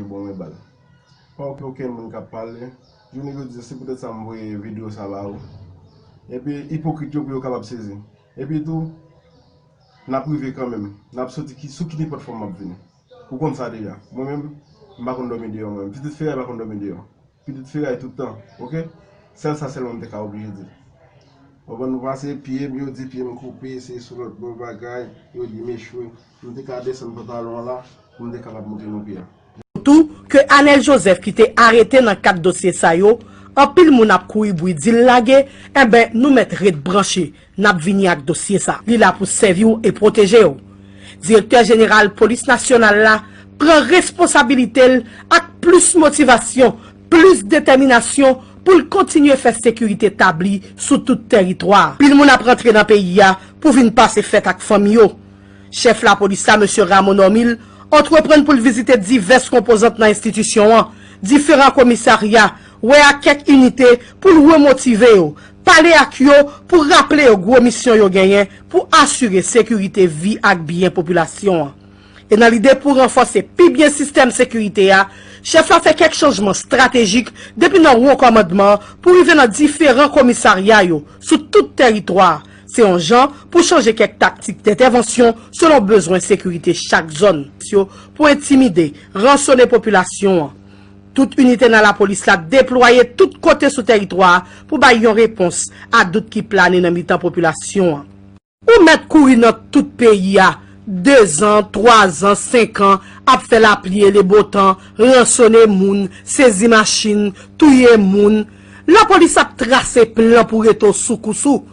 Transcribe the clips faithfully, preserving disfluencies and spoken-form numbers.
Yo ban mwen bal. Pa okipe okenn moun k ap pale. Jounen jodi a, se poutèt sa m voye videyo sa ba ou. Epi, ipokrit yo pou yo kapab sezi. Epi tou, n ap rive kanmenm. N ap soti ki, sou ki nenpòt fòm m ap vini. Ou konn sa deja. Mwen menm, m pa konn dòmi deyò mwen menm. Pitit feray pa konn dòmi deyò. Pitit feray tout tan, oke? Sèl sa sèlman m te ka oblije di. Ou konprann, nou pase pye m, yo di pye m koupe, se sou lòt bò bagay, yo di m echwe. M te ka desann pantalon an la, pou m te kapab montre nou pye a. Tou, ke Anel Joseph ki te arete nan kad dosye sa yo, anpil moun ap kouri bri di l lage, enben, nou mèt ret branche, n ap vini ak dosye sa. Li la pou sèvi w e pwoteje w. Direktè jeneral polis nasyonal la pran responsabilite l ak plis motivasyon, plis detèminasyon pou l kontinye fè sekirite tabli sou tout tèritwa a. Pil moun ap rantre nan peyi a pou vin pase fèt ak fanmi yo. Chèf lapolis la, mesye Rameau Normil, antreprann pou l vizite divès konpozant nan enstitisyon an, diferan komisarya, wè ak kèk inite pou l remotive yo, pale ak yo pou raple yo gwo misyon yo genyen pou asire sekirite vi ak byen popilasyon an. E nan lide pou ranfòse pi byen sistèm sekirite a, chèf la fè kèk chanjman estratejik depi nan wo kòmandman an pou rive nan diferan komisarya yo sou tout tèritwa a. Se yon jan pou chanje kèk taktik dentèvansyon selon bezwen sekirite chak zòn yo pou entimide, ransone popilasyon an. Tout inite nan lapolis la deplwaye tout kote sou tèritwa a pou bay yon repons a dout ki plane nan mitan popilasyon an. Ou mèt kouri nan tout peyi a, dezan, twazan, senkan, ap fè lapli e lebotan, ransone moun, sezi machin, touye moun. Lapolis ap trase plan pou rete w sou kous ou.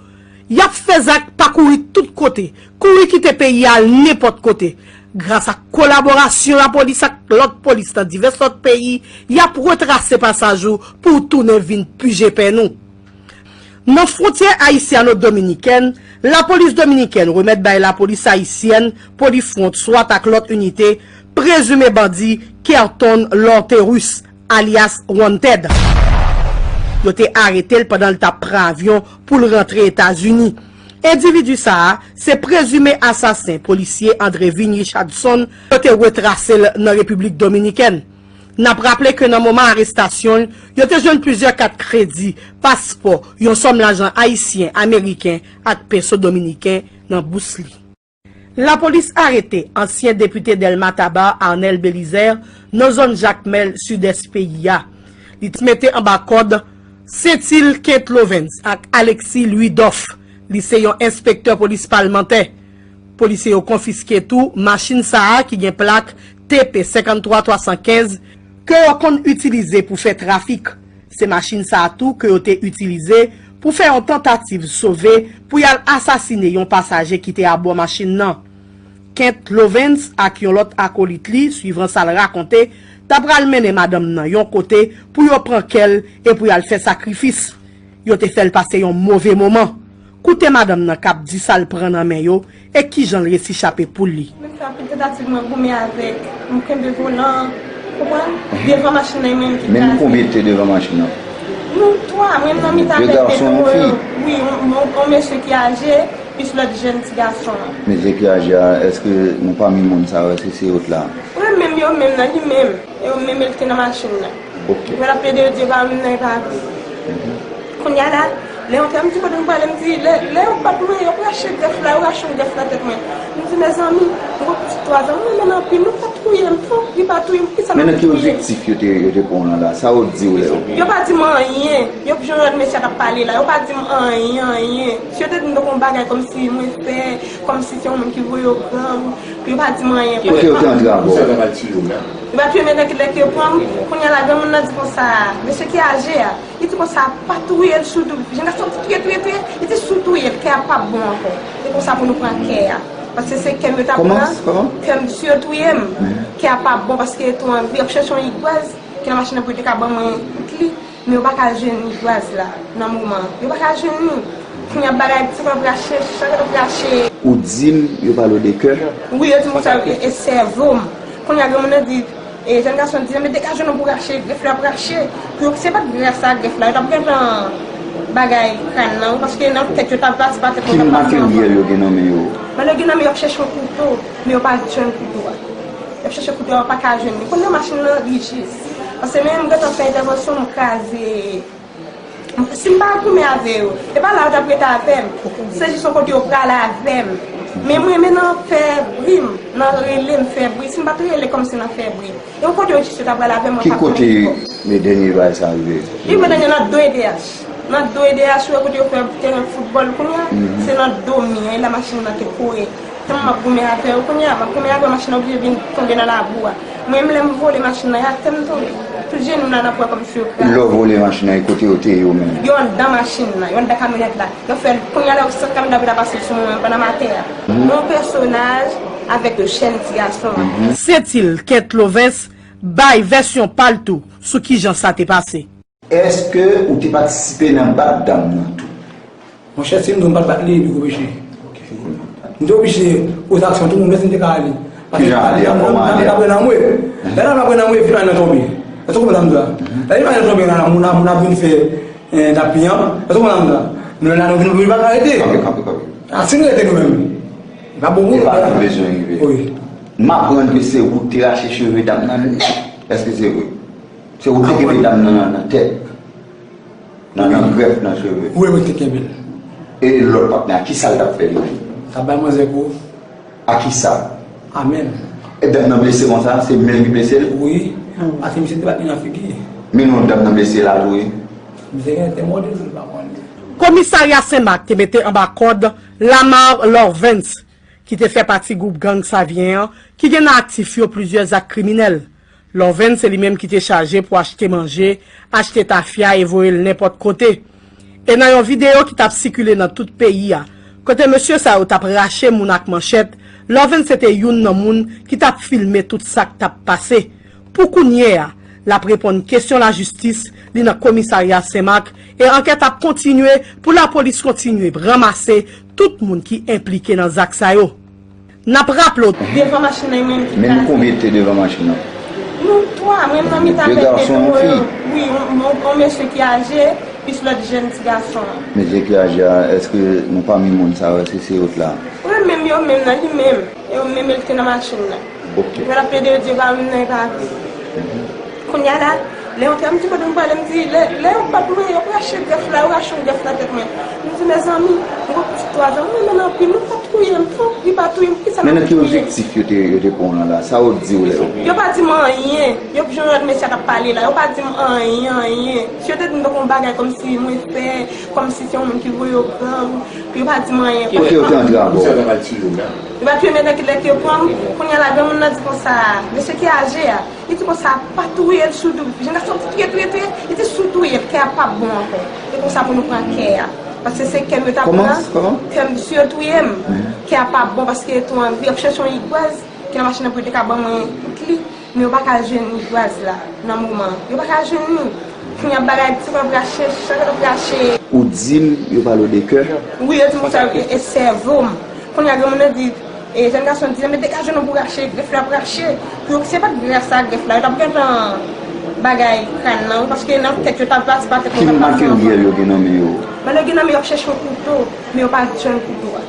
Y ap fè zak pa kouri tout kote, kouri kite peyi a al nenpòt kote. Gras ak kolaborasyon lapolis ak lòt polis nan divès lòt peyi, y ap retrase pasaj ou pou w tounen vin pije pèn ou. Nan fwontyè ayisyano-dominikèn, lapolis dominikèn remèt bay lapolis ayisyèn, Polifront, swat ak lòt inite, prezime bandi Kerton Lorterus, alyas Wanted. Yo te arete l pandan l t ap pran avyon pou l rantre Etazini. Endividi sa a, se prezime asasen polisye Andrevin Richardson, yo te retrase l nan Repiblik Dominikèn. N ap raple ke nan moman arestasyon l, yo te jwenn plizyè kat kredi, paspò, yon sòm lajan ayisyen, ameriken ak peso dominiken nan bous li. Lapolis arete ansyen depite Dèlma Taba, Arnel Belizaire, nan zòn Jakmèl, sidès peyi a. Li t mete anba kòd Sentil Kent Lovens ak Alexis Louis Doff. Li se yon enspektè polis palmantè. Polisye yo konfiske tou machin sa a ki gen plak T P senkanntwa twasankenz ke yo konn itilize pou fè trafik. Se machin sa a tou ke yo te itilize pou fè yon tantativ sove pou y al asasine yon pasaje ki te abò machin nan. Kent Lovens ak yon lòt akolit li, swivan sa l rakonte, ta pral mennen madanm nan yon kote pou yo pran kè l e pou y al fè sakrifis. Yo te fè l pase yon move moman. Koute madanm nan k ap di sa l pran nan men yo e kijan l resi chape poul li. Menm sa, anpil tantativ mwen goumen avèk, m kenbe volan, konprann? Devan machin nan, e mwen ki kraze. Menm konbyen te devan machin nan? Nou twa, mwen nan mitan avèk de twa yo. De gason, yon fi? Wi, yon, yon, yon mesye ki aje, plis lòt jèn ti gason an. Mesye ki aje a, èske nan pami moun sa yo, èske se yo t la? Wi, menm yo menm nan, li menm. Yo menm, li te nan machin nan. Ok. Mwen ap plede yo di yo pa menm nan, e pa vre. Kounye a la, lè yon tè m di kote m prale, m di, lè, lè yo bat mwen, yo rache grèf la, yo rache yon grèf nan tèt mwen. M di, mezanmi, m gon pitit twa zan, mwen renmen l anpil, nou pa touye m, fòk li pa touye m, poukisa nou touye m? Men nan ki objektif yo te, yo te pran w lan la? Sa yo di w lè yo... Yo pa di m anyen. Yo pi jan lòt mesye k ap pale la, yo pa di m anyen, anyen. Si yo te di m tankou yon bagay kòmsi mwen fè, kòmsi se yon moun ki voye yo pran m, yo pa di m anyen. Poukisa yo te antre avè w? Yo pa touye m, men lè ke yo pran m, kounye a la, granmoun nan di konsa, mesye ki aje a, li di konsa, pa touye l, si w tou-, jèn gason, touye, touye, touye, li di si w touye l, kè a p ap bon ankò. Se konsa pou nou pran kè a. Paske se kè m yo t ap pran, kè m, si yo touye m, kè a p ap bon, paske yo tou anvi, y ap chèche yon igwaz ki nan machin nan pou yo te ka ban mwen tout li. Men yo pa ka jwenn igwaz la nan moman an. Yo pa ka jwenn li. Kounye a bagay ti kò ap rache, chak lè ap rache. Ou di m yo pale w de kè? Wi, yo di m konsa, e, e sèvo m. Kounye a granmoun nan di, e, jèn gason di, men degaje w non pou rache, grèf la ap rache. Pou yo, se pa t grès a grèf la, yo t ap gentan bagay kràn nan, wi, paske nan tèt yo t ap pase pa tèt mwen. Ki materyèl yo gen nan men yo? Bon, yo gen nan men yo ap chèche yon kouto, men yo pa jwenn kouto a. Y ap chèche kote yo pa ka jwenn li. Kounye a machin nan rijis. Paske menm m gentan fè entèvansyon, m kraze. Si m pa goumen avè yo, e pa la yo t ap rete avè m. Se jis yon kote yo prale avè m. Men mwen renmen nan fè bri m, nan rele m fè bri. Si m pa t rele kòmsi nan fè bri. E yon kote yo jis yo t ap prale avè m, mwen Ki pa kote konnen. Dènye bagay sa rive? Li vin nan do E D H. Nan do E D H, ou wè kote yo fè teren foutbòl kounye a, se nan do mi an, e la machin nan te kore. Tèlman m ap goumen avè yo kounye a, m ap goumen avè yo, machin nan oblije vin tonbe nan labou a. Mwen menm lè m vole machin nan, e atè m tonbe. Tout jenou m la n ap wè kòmsi yo kraze. Lè w vole machin nan, e kote yo te ye yo menm? Yo anndan machin nan, yo anndan kamyonèt la. Yo fè l, kounye a la yo sot kamyonèt la vin pase sou mwen, pandan m atè a. Yon pèsonaj avèk yon jèn ti gason. Setil Kent Lovens bay vèsyon pa l tou sou kijan sa te pase. Èske ou te patisipe nan bat dam nan tou? Monchè, si m di w m pa t bat li, li oblije. M te oblije poze aksyon tou, menm si m te ka ale. Kijan ale a? Kòman ale a? Apre nan mwe. Lè nan apre nan mwe, epi nan tonbe. Èske w konprann sa m di w la? Lè nan tonbe, nan moun ap moun ap vin fè eh, n ap pyan. Èske w konprann sa m di w la? Nou la nou vin vin pa ka rete. Kanpe, kanpe, kanpe. A si nou rete nou menm. E pa bon moun. E pa la bezwen rive. Wi. M aprann ke se ou k te rache cheve dam nan. Èske se vre? Se ou te kenbe dam nan nan tèt. Nan nan grèf nan cheve. Wi, mwen te kenbe l. E lòt patnè a, kisa l t ap fè li menm? T ap bay manzè kou. A kisa? Amèn. E dam nan blese konsa, se men l ki blese l? Wi. Paske misye te bat li nan figi. Men non dam nan blese la tou wi. Misye gen te mòde l, pa konn. Komisarya Senmak te mete anba kòd Lamar Lorvens, ki te fè pati gwoup gang Savyen an, ki gen nan aktif yo plizyè zak kriminèl. Lorvens se li menm ki te chaje pou achte manje, achte tafya e voye l nenpòt kote. E nan yon videyo ki t ap sikile nan tout peyi a, kote mesye sa yo t ap rache moun ak manchèt, Lorvens se te youn nan moun ki t ap filme tout sa k t ap pase. Pou kounye a, l ap reponn kesyon lajistis, li nan komisarya Senmak, e ankèt ap kontinye pou lapolis kontinye ranmase tout moun ki enplike nan zak sa yo. N ap raple w. Devan machin nan, e mwen ki kraze. Men nou konbyen ki te devan machin nan? Nou twa, mwen nan mitan avèk de twa yo. Wi, yon, yon, yon mesye ki aje, plis lòt jèn ti gason an. Mesye ki aje a, èske nan pami moun sa yo, èske se yo t la? Wi, menm yo menm nan, li menm. E yo menm yo ki te nan machin nan. Ok. Yo t ap plede, yo di yo pa menm nan, e pa vre. Kounye a la, lè yon tè m di kote m prale, m di, lè, lè yo bat mwen, yo rache grèf la, yo rache yon grèf nan tèt mwen. M di, mezanmi, m gon pitit twa zan, m renmen l anpil, nou pa touye m, non, li pa touye m, poukisa m ap touye l? Men nan ki objektif yo te, yo te pran w lan la? Sa yo di w lè yo pran w? Yo pa di m anyen, yo jan lòt mesye a t ap pale la, yo pa di m anyen, anyen. Si yo te di m tankou yon bagay kòmsi mwen fè, kòmsi se yon moun ki voye yo pran m, yo pa di m anyen. Kote yo te antre avè w? Yo pa touye m, etan ki lè ke yo pran m, kounye a la, granmoun nan di konsa, mesye ki aje a, li di konsa, pa touye l sou dou, jèn gason di touye, touye, touye, li di si w touye l, kè a p ap bon ankò. E konsa pou nou pran kè a. Paske se kè m yo t ap pran, kè m, si yo touye m, kè a p ap bon, paske yo tou anvi, y ap chèche yon igwaz, ki nan machin nan pou yo te ka ban mwen tout li. Men yo pa ka jwenn igwaz la nan moman an. Yo pa ka jwenn li. Kounye a bagay, ti kò ap rache, chak ap rache. Ou di m yo pale w de kè? Wi, yo di m konsa, e, e sèvo m. Kounye a granmoun nan di, e, jèn gason di, men degaje non pou rache, grèf la ap rache. Pou yo, se pa t grèf sa, grèf la, yo t ap gentan bagay kràn nan, wi, paske nan tèt yo t ap pase pa tèt mwen. Ki materyèl yo gen nan men yo? Materyèl yo gen nan men yo, y ap chèche yon kouto, men yo pa jwenn kouto a.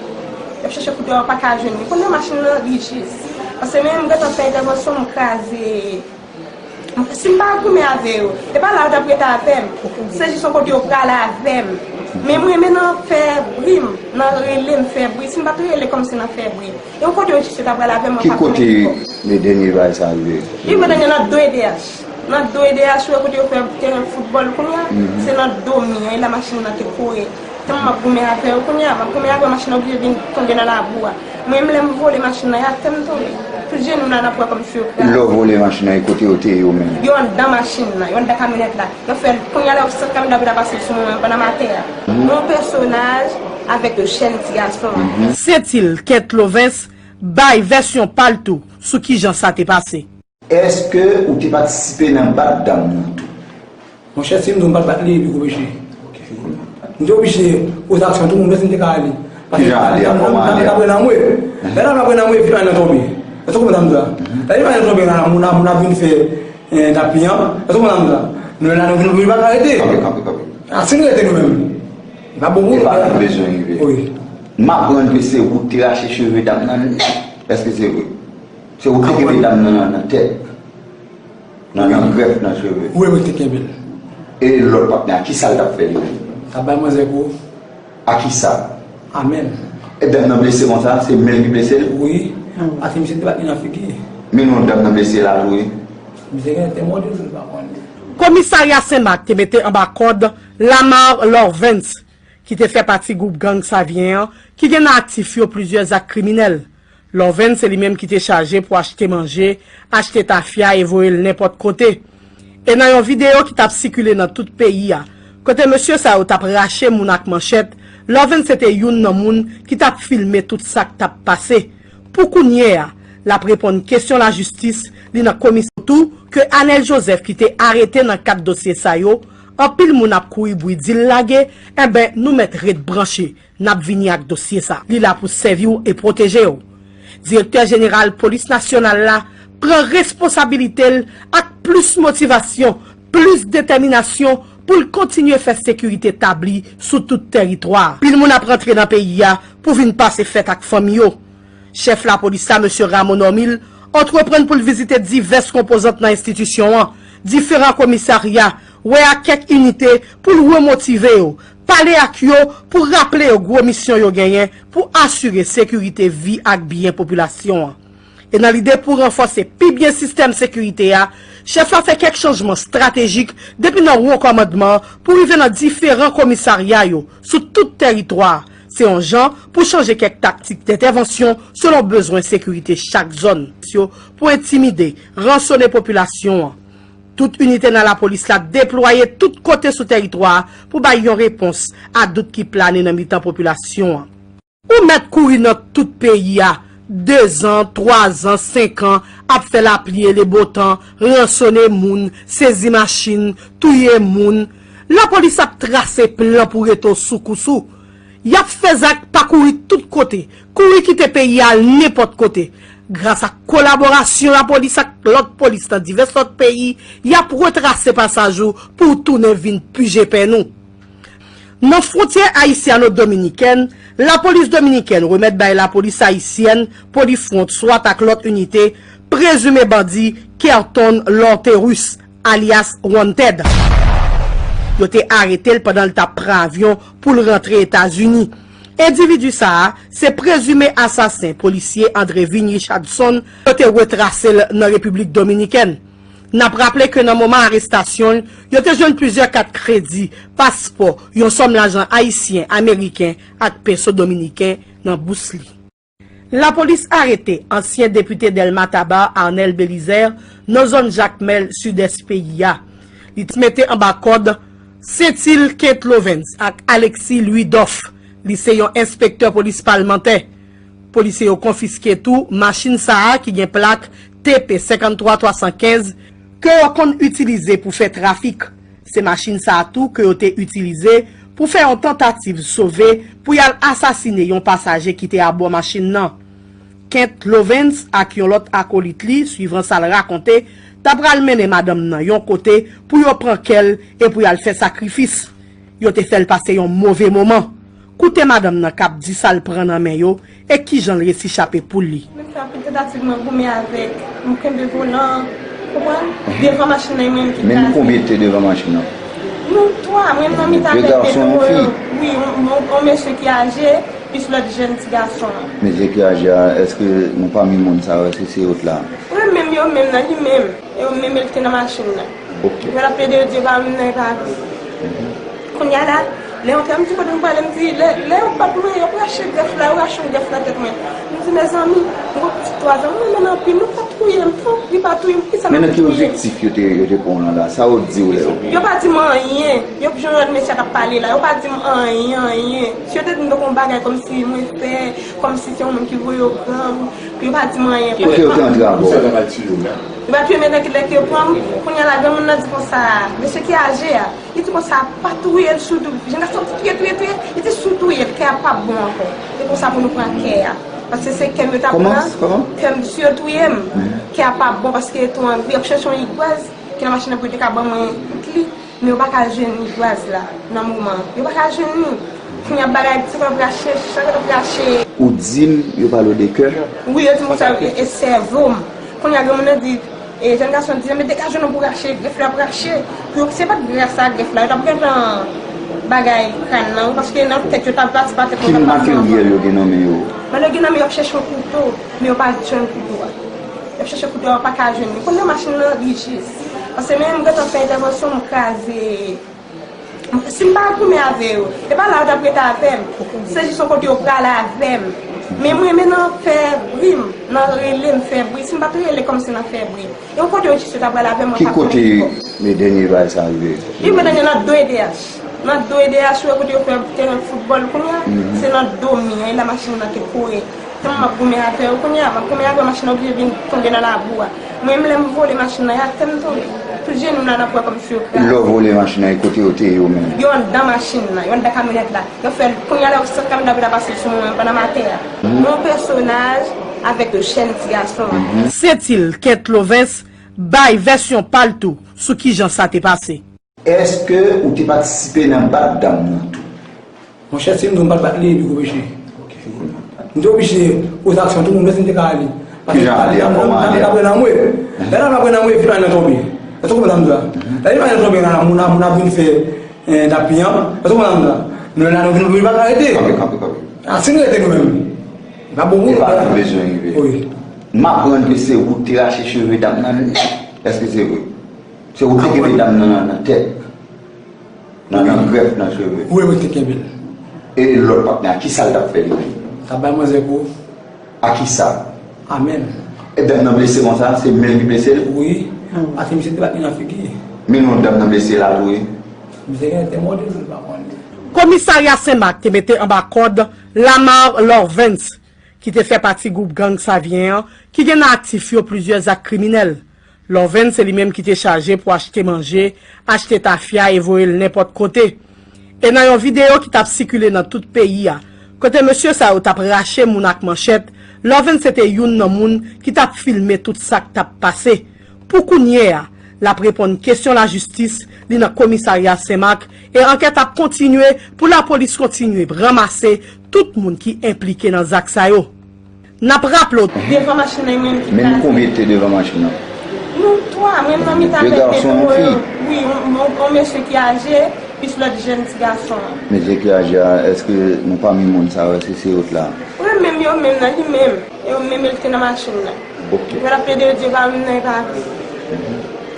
Y ap chèche kouto a, yo pa ka jwenn li. Kounye a machin nan rijis. Paske menm m gentan fè entèvansyon, m kraze. Si m pa goumen avè yo, e pa la yo t ap rete avè m. Se jis yon kote yo prale avè m. Men mwen renmen nan fè bri m, nan rele m fè bri. Si m pa t rele kòmsi nan fè bri. E yon kote yo jis yo t ap prale avè m, mwen pa konnen ki bò. Ki kote dènye bagay sa rive? Li vre dènye nan do E D H. Nan do E D H, ou wè kote yo fè teren foutbòl kounye a, se nan do mi an, e la machin nan te kore. Tèlman m ap goumen avè yo kounye a, m ap goumen avè yo, machin nan oblije vin tonbe nan labou a. Mwen menm lè m vole machin nan, e atè m tonbe. Tout jenou m la n ap wè kòmsi yo kraze. Lè w vole machin nan, e kote yo te ye yo menm? Yo anndan machin nan, yo anndan kamyonèt la. Yo fè l, kounye a la yo sot kamyonèt la pou ta pase sou mwen menm pandan m atè a. Yon pèsonaj avèk yon jèn ti gason. Setil Kent Lovens bay vèsyon pa l tou sou kijan sa te pase. Èske ou te patisipe nan bat dam nan tou? Monchè, si m di w m pa t bat li, li oblije. M te oblije poze aksyon tou, menm si m te ka ale. Kijan ale a? Kòman ale a? Apre nan mwe. Lè nan apre nan mwe, epi nan tonbe. Èske w konprann sa m di w la? Lè nan tonbe, nan moun ap moun ap vin fè, eh, n ap pyan. Èske w konprann sa m di w la? Nou la nou vin vin pa ka rete. Kanpe, kanpe, kanpe. A si nou rete nou menm. E pa bon moun. E pa la bezwen rive. Wi. M aprann ke se ou k te rache cheve dam nan. Èske se vre? Se ou ki kenbe dam nan nan tèt, nan nan grèf nan cheve. Wi, mwen te kenbe l. E lòt patnè a, kisa l t ap fè li menm? T ap bay manzè kou. A kisa? A men l. E dam nan blese konsa, se men l ki blese l? Wi, paske misye te bat li nan figi. Men non, dam nan blese la tou wi. Misye gen te mòde l, m pa konn. Komisarya Senmak te mete anba kòd Lamar Lorvens, ki te fè pati gwoup gang Savyen an, ki gen nan aktif yo plizyè zak kriminèl. Lorvens se li menm ki te chaje pou achte manje, achte tafya e voye l nenpòt kote. E nan yon videyo ki t ap sikile nan tout peyi a, kote mesye sa yo t ap rache moun ak manchèt, Lorvens se te youn nan moun ki t ap filme tout sa k t ap pase. Pou kounye a, l ap reponn kesyon lajistis, li nan komisyon tou ke Anel Joseph ki te arete nan kad dosye sa yo, anpil moun ap kouri bri di l lage, enben nou mèt ret branche, n ap vini ak dosye sa. Li la pou sèvi w e pwoteje w. Direktè Jeneral Polis Nasyonal la pran responsabilite l ak plis motivasyon, plis detèminasyon pou l kontinye fè sekirite tabli sou tout tèritwa a. Pil moun ap rantre nan peyi a pou vin pase fèt ak fanmi yo. Chèf lapolis la, mesye Rameau Normil, antreprann pou l vizite divès konpozant nan enstitisyon an, diferan komisarya, wè ak kèk inite pou l remotive yo, pale ak yo pou raple yo gwo misyon yo genyen pou asire sekirite vi ak byen popilasyon an. E nan lide pou ranfòse pi byen sistèm sekirite a, chèf la fè kèk chanjman estratejik depi nan wo kòmandman pou rive nan diferan komisarya yo sou tout tèritwa a. Se yon jan pou chanje kèk taktik dentèvansyon selon bezwen sekirite chak zòn yo pou entimide, ransone popilasyon an. Tout inite nan lapolis la deplwaye tout kote sou tèritwa a pou bay yon repons a dout ki plane nan mitan popilasyon an. Ou mèt kouri nan tout peyi a, dezan, twazan, senkan, ap fè lapli e lebotan, ransone moun, sezi machin, touye moun. Lapolis ap trase plan pou rete w sou kous ou. Y ap fè zak pa kouri tout kote, kouri kite peyi a al nenpòt kote. Gras ak kolaborasyon lapolis ak lòt polis nan divès lòt peyi, y ap retrase pasaj ou pou w tounen vin pije pèn ou. Nan fwontyè ayisyano-dominikèn, lapolis dominikèn remèt bay lapolis ayisyèn, Polifront, swat ak lòt inite, prezime bandi Kerton Lorterus, alyas Wanted. Yo te arete l pandan l t ap pran avyon pou l rantre Etazini. Endividi sa a se prezime asasen polisye Andrevin Richardson, yo te retrase l nan Repiblik Dominikèn. N ap raple ke nan moman arestasyon l, yo te jwenn plizyè kat kredi, paspò, yon sòm lajan ayisyen, ameriken ak peso dominiken nan bous li. Lapolis arete ansyen depite Dèlma Taba, Arnel Belizaire, nan zòn Jakmèl, sidès peyi a. Li t mete anba kòd Sentil Kent Lovens ak Alexis Louis Doff. Li se yon enspektè polis palmantè. Polisye yo konfiske tou machin sa a ki gen plak T P senkanntwa twasankenz ke yo konn itilize pou fè trafik. Se machin sa a tou ke yo te itilize pou fè yon tantativ sove pou y al asasine yon pasaje ki te abò machin nan. Kent Lovens ak yon lòt akolit li, swivan sa l rakonte, ta pral mennen madanm nan yon kote pou yo pran kè l e pou y al fè sakrifis. Yo te fè l pase yon move moman. Koute madanm nan k ap di sa l pran nan men yo e kijan l resi chape poul li. Mwen fè anpil tantativ, mwen goumen avèk, mwen kenbe volan, konprann? Devan machin nan, e mwen menm ki kraze. Men nou konbyen te devan machin nan? Nou twa, mwen nan mitan avèk de gason, yon fi? Wi, yon, yon, yon mesye ki aje, plis lòt jèn ti gason an. Mesye ki aje a, èske nou pami moun sa yo, èske se yo t la? Wi, menm yo menm nan, li menm. E yo menm, li te nan machin nan. Ok. Yo t ap plede, yo di yo pa menm nan, e pa vre. Kounye a la, lè yo antre, m di kote nou prale, m di, lè, lè yo bat mwen, yo rache grèf la, yo rache yon grèf nan tèt mwen. M di, mezanmi, m gon pitit twazan, m renmen l anpil, nou pa touye m, tanpri pa touye m, poukisa n ap touye m? Men nan ki objektif yo te, yo te pran w lan la? Sa yo di w lè yo pran w? Yo pa di m anyen. Yo pi jan lòt mesye k ap pale la, yo pa di m anyen, anyen. Si yo te di m tankou yon bagay kòmsi mwen fè, kòmsi se yon moun ki voye yo pran m, yo pa di m anyen. Kote yo te antre avè w? Yo pa touye m, men nan ki lè ke yo pran m, kounye a la, granmoun nan di konsa, mesye ki aje a, li di konsa, pa touye l, sou tou, jèn gason ap di touye, touye, touye, li di sou touye l, kè a p ap bon ankò. Se konsa pou nou pran kè a. Paske se kè m yo t ap pran, kè m, si yo touye m, kè a p ap bon, paske yo tou anvi, y ap chèche yon igwaz ki nan machin nan pou yo te ka ban mwen tout li. Men yo pa ka jwenn igwaz la nan moman an. Yo pa ka jwenn li. Kounye a bagay, ti kòb rache, chak lòt rache. Ou di m yo pale w de kè? Wi, yo di m konsa, e, e sèvo m. Kounye a granmoun nan di, e jèn gason di, men degaje w non pou rache, grèf la ap rache. Pou yo, se pa t gras a grèf la, yo t ap gentan bagay kran nan, paske nan tèt yo t ap pati pa tèt yo t ap pati. Ki materyèl yo gen nan men yo? Malè gen nan men yo ap chèche yon kouto, men yo pa jwenn kouto a. Yo ap chèche kouto a, yo pa ka jwenn li. Kounye a machin nan, li jis. Paske menm m gentan fè entèvansyon, m kraze. Si m pa goumen avè yo, e pa la yo t ap rete avè m. Se jis yon kote yo prale avè m. Men mwen, men nan fè bri m, nan rele m fè bri. Si m pa t rele kòmsi nan fè bri. E yon kote yo jis yo t ap prale avè m, mwen pa konnen ki bò. Ki kote dènye bagay sa rive? Li rive dènye nan do E D H. Nan do E D H, ou wè kote yo fè teren foutbòl kounye a, se nan do mi an, e la machin nan te kore. Tèlman m ap goumen avè yo kounye a, m ap goumen avè yo, machin nan oblije vin tonbe nan labou a. Mwen menm, lè m vole machin nan, y a fè m tonbe. Tout jenou m la nan pwen kòmsi yo kraze. Lè w vole machin nan, e kote yo te ye yo menm? Yo anndan machin nan, yo anndan kamyonèt la. Yo fè l, kounye a la, yo sot kamyonèt la pou ta pase sou mwen, pandan m atè a. Yon pèsonaj avèk yon jèn ti gason. Setil Kent Lovens bay vèsyon pa l tou sou kijan sa te pase. Èske ou te patisipe nan bat dam nan tou? Monchè, si m di w m pa t bat li, epi gwo peche. M te oblije poze aksyon, tout moun, menm si m te ka ale. Kijan ale a, kòman ale a? Lè dam nan pran nan mwen, lè dam nan pran nan mwen, epi dam nan tonbe. Èske w konprann sa m di w la? Lè dam nan tonbe, la, moun ap, moun ap vin fè, eh, dappiyan. Èske w konprann sa m di w la? Nou la, nou vin, nou vin pa ka rete. Kanpe, kanpe, kanpe. A, si nou rete nou menm, n ap bon moun. E pa la bezwen rive. Wi. M aprann ke se ou ki te rache cheve dam nan, èske se vre? Se ou te kenbe dam nan nan tèt, nan, nan grèf, nan cheve. Wi, mwen te kenbe l. E lòt patnè a, kisa l t ap fè li menm? T ap bay manzè kou. A kisa? A men l. E dam nan blese konsa, se men l ki blese l? Wi, paske misye te bat li nan figi. Men non dam nan blese la tou wi. Misye genlè te mòde l, m pa konnen. Komisarya Senmak te mete anba kòd Lamar Lorvens, ki te fè pati gwoup gang Savyen an, ki gen nan aktif yo plizyè zak kriminèl. Lorvens se li menm ki te chaje pou achte manje, achte tafya e voye l nenpòt kote. E nan yon videyo ki t ap sikile nan tout peyi a, kote mesye sa yo t ap rache moun ak manchèt, Lorvens se te youn nan moun ki t ap filme tout sa k t ap pase. Pou kounye a, l ap reponn kesyon lajistis, li nan komisarya Senmak, e ankèt ap kontinye pou lapolis kontinye ranmase tout moun ki enplike nan zak sa yo. N ap raple w. Devan machin nan, e mwen ki kraze. Men konbyen te devan machin nan? Nou twa, mwen nan mitan tèt peto yo. Wi, yon, yon, yon mesye ki aje, plis lòt jèn ti gason an. Mesye ki aje a, èske nan pami moun sa yo, èske se yo t la? Wi, menm yo menm nan, li menm. Yo menm, li te nan machin nan. Ok. Yo t ap plede, yo di yo pa menm nan, e pa vre.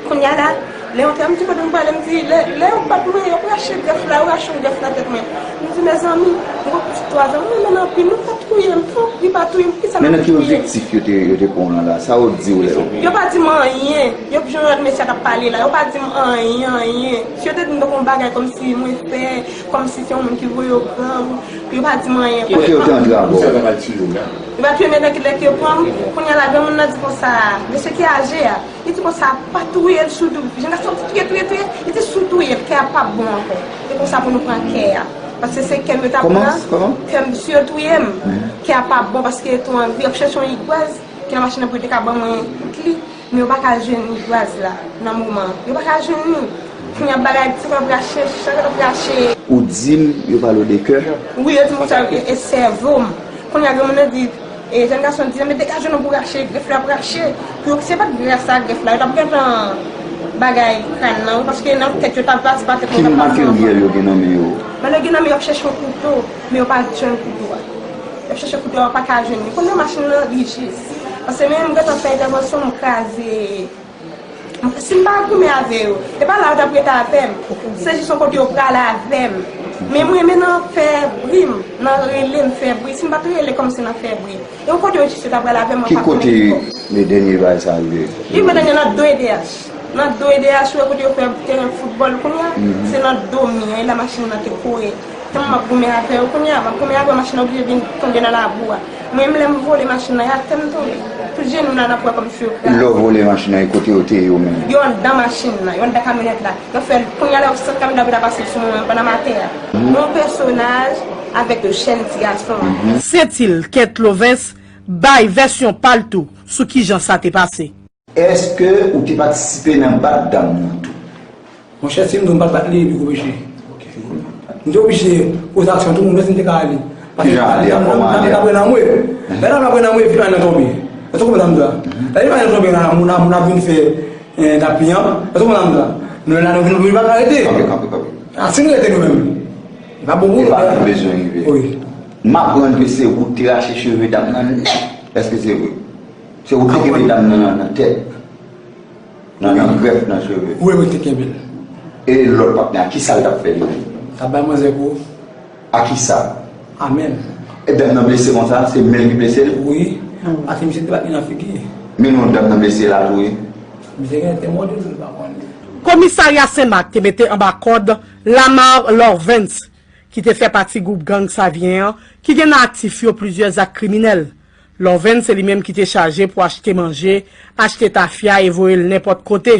Kounye a la, lè yon tè, m di kote m prale, m di, lè, lè yo bat mwen, yo rache grèf la, yo rache yon grèf nan tèt mwen. M di, mezanmi, m gen yon pitit twa zan, m renmen l anpil, nou pa touye m, fòk li pa touye m, poukisa l ap touye m? Men nan ki objektif yo te, yo te pran w lan la? Sa yo di w lè yo? Yo pa di m anyen, yo pi jan lòt mesye a t ap pale la, yo pa di m anyen, anyen. Si yo te di m tankou yon bagay kòmsi mwen fè, kòmsi se yon moun ki voye yo pran m, yo pa di m anyen. Kote yo te antre avè w? Yo pa touye m, men nan kilè ke yo pran m, kounye a la, granmoun nan di konsa, mesye ki aje a, li di konsa, pa touye l, sou tou, jan gason di touye, touye, touye, li di sou touye l, kè a p ap bon ankò. E konsa pou nou pran kè a. Paske se kè m yo t ap pran, kè m, si yo touye m, kè a p ap bon, paske tou anvi, y ap chèche yon igwaz, ki nan machin nan pou yo te ka ban mwen kli. Men yo pa ka jwenn igwaz la nan moman an. Yo pa ka jwenn li. Kounye a bagay ti kòb rache, chak lòt rache. Ou di m yo pale w de kè? Wi, yo di m konsa, e, e sèvo m. Kounye a granmoun nan di, e jèn gason di, men degaje w non pou rache, grèf la ap rache. Pou yo, se pa t gras a grèf la, yo t ap gentan bagay kran nan, wi, paske nan tèt yo t ap pati pa tèt yo t ap pati. Ki materyèl yo gen nan men yo? Malè gen nan men yo ap chèche yon kouto, men yo pa jwenn kouto a. Yo ap chèche kouto a, yo pa ka jwenn li. Kounye a machin nan, li jis. Paske menm m gentan fè entèvansyon, m kraze. Si m pa goumen avè yo, e pa la yo t ap rete avè m. Se jis yon kote yo prale avè m. Men mwen, men nan fè bri m, nan rele m fè bri. Si m pa t rele kòmsi nan fè bri. E yon kote yo jis yo t ap prale avè m, mwen pa konnen ki bò. Ki kote dènye bagay sa rive? Li rive dènye nan do E D H. Nan do E D H, ou wè kote yo fè teren foutbòl kounye a, se nan do mi an, e la machin nan te kore. Tèlman m ap goumen avè yo kounye a, m ap goumen avè yo, machin nan oblije vin tonbe nan labou a. Mwen menm, lè m vole machin nan, y a fè m tonbe. Tout jenou m la nan pwen kòmsi yo kraze. Lè w vole machin nan, e kote yo te ye yo menm? Yo anndan machin nan, yo anndan kamyonèt la. Yo fè l, kounye a la, yo sot kamyonèt la pou ta pase sou mwen pandan m atè a. Yon pèsonaj avèk yon jèn ti gason. Setil Kent Lovens bay vèsyon pa l tou sou kijan sa te pase. Èske ou te patisipe nan bat dam nan tou? Monchè, si m di w m pa t bat li, epi gwo peche. M te oblije poze aksyon tou, mwen si m te ka ale. Paske Kijan ale a, kòman ale a? Apre nan mwen. Lè nan apre nan mwen, epi nan tonbe. Èske w konprann sa m di la? Lè nan tonbe, nan moun ap vin fè eh, dappiyan. Èske w konprann sa m di la? Nou la nou vin nou pa ka rete. Kanpe, kanpe, kanpe. A si nou rete nou menm. E pa bon pou nou. E pa nou bezwen rive. Wi. M aprann ke se ou ki te rache cheve dam nan nèt. Èske se vre? Se ou ki te kenbe dam nan nan tèt. Nan, nan grèf nan cheve. Wi, mwen te kenbe l. E lòt patnè a, kisa l t ap fè li menm? T ap bay manzè kou. A kisa? A men l. E dam nan blese konsa, se men l ki blese l? Wi. Paske misye te bat li nan figi. Men non, dam nan blese la tou wi. Misye gen te mòde l, m pa konn. Komisarya Senmak te mete anba kòd Lamar Lorvens, ki te fè pati gwoup gang Savyen an, ki gen nan aktif yo plizyè zak kriminèl. Lorvens se li menm ki te chaje pou achte manje, achte tafya e voye l nenpòt kote.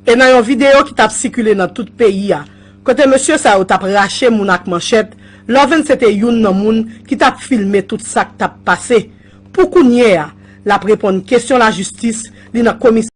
E nan yon videyo ki t ap sikile nan tout peyi a, kote mesye sa yo t ap rache moun ak manchèt, Lorvens se te youn nan moun ki t ap filme tout sa k t ap pase. Pou kounye a, l ap reponn kesyon lajistis, li nan komis